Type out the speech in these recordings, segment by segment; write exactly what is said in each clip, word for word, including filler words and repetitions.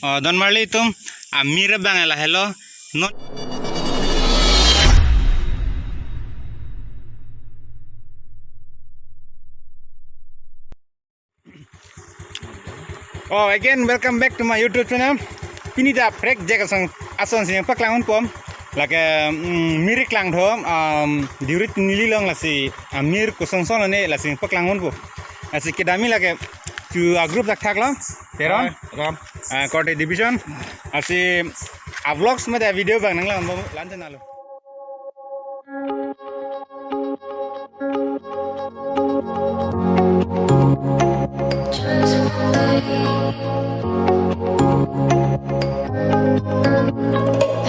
Oh, don marli atum, amir abang lahelo. Non. Oh, again, welcome back to my YouTube channel. Pini ta prekjak ason, ason si nangpaklang unpo. Lake, mm, mir klangthu, um, district neli along lasi, ah, mir kosonson ane lasi nangpaklang unpo. Lasi kedamji lake, chu a group thakthak lo, Teron. Hi, Ram. Ah, Korte Division. Lasi, a vlogs mate video abang nanglang, lanjut nalo.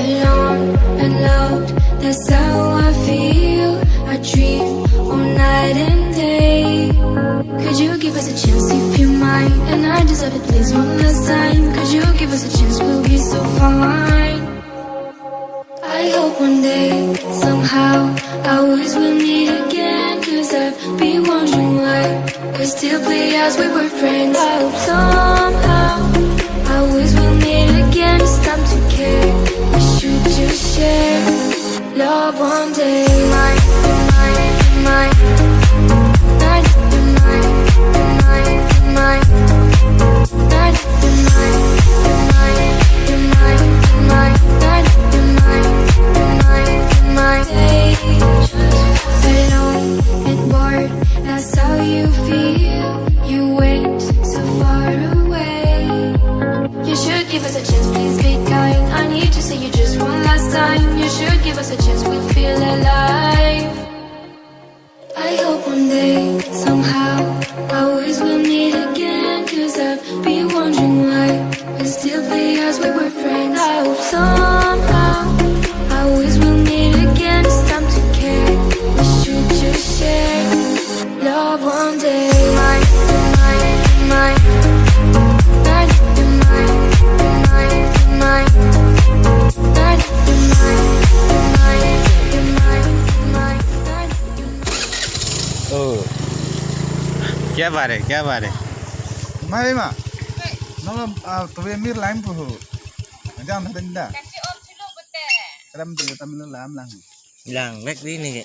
Alone and loved, that's how I feel. I dream all night and day. Could you give us a chance if you mind? And I deserve it, please, one last time. Could you give us a chance? We'll be so fine. I hope one day, somehow, I always will meet again. Cause I've been wondering why we still play as we were friends. I hope somehow, I always will meet again. It's time to care. We should just share love one day. My, my, my, my, my, my, my, my. Alone and bored, that's how you feel. You went so far away. You should give us a chance, please be kind. I need to see you just one last time. You should give us a chance, we'll feel alive. I hope one day, somehow, I always will meet again. Cause I've been wondering why we still play as we were friends. I hope somehow, I always will meet again. It's time to care. We should just share love one day. My, my, my, my, my, my, my, my. Oh. Kya baat hai? Kya baat hai? Mai ma. Nolo, ah, tobe mir line po ho. Jam na dinda. Ram tu tamilo lam lang. Lang, back di ni ke.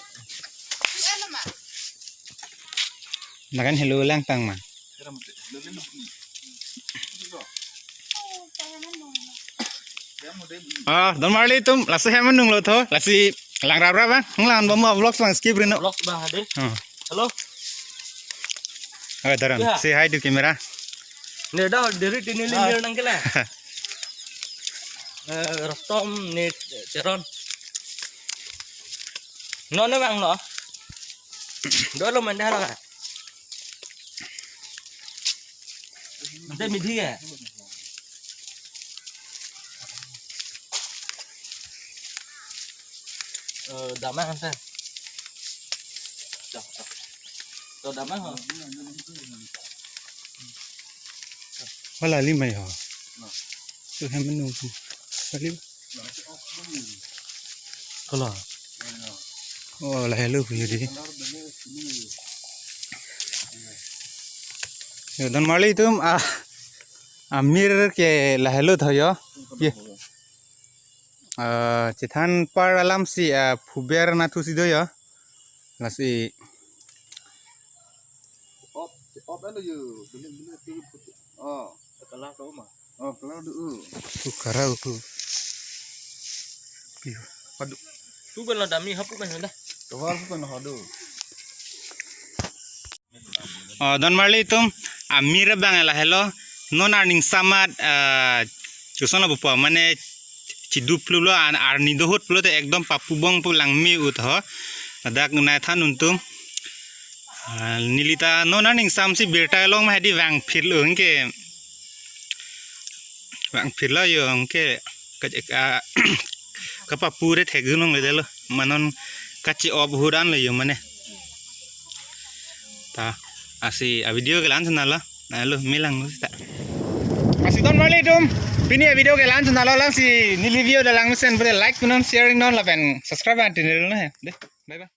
Makan hello lang tang ma. Ah, don marli atum, lasi hem nung lo tho, lasi lang rap rap bang, nang lang bom vlogs bang skip ri non. Vlogs bang ade. Hmm. Hello. Oh, Teron, ya. Say hi to camera. Ne dah diri tini Ah. Lir nangkele. Eh, Rustom ne Teron. No ne bang no. Dolo mande hala. Ante mithi ke? Eh, damang ante. Tuh, tuh. Tuh, damang ho. Wala limai ho. Tu hem nung tu. Wala. Kalo. Oh, lahelo pu yo di. Yo, don marli atum, ah, amir ke lahelo tho yo. Ye. Ah, chethan par alam si, ah, phuber nathu si do yo. Lasi. Op, op alo yo. Bini, bini, tu, tu. Oh. Kalah tu ma. Oh, kalah tu. Tu karau tu. Padu. Tu bela dami hapu kan dah. Kawal tu kan hadu. Oh, don marli atum, amir bang lahelo, non arning samat, ah, chuson lo pupo, mane chidup lo lo, an-, arni dohut lo te ekdom papu bong pu langme ut ho. Ladak nai than untum. Ah, nelita non arning sam si birta long ma hadi vang phir lo ke. Vang phir lo yo ke ka, ka, kapapu re thek junong le delo. Manon kachi op huran le yo mane. Ta, lasi a video ke la-an si nalo. Nalo milang lo sita. Lasi don marli atum. Pini a video ke la-an si nalo, lasi neli video dak langmesen pute like pi non, share pi non lapen subscribe an tin lo he. Deh, bye bye.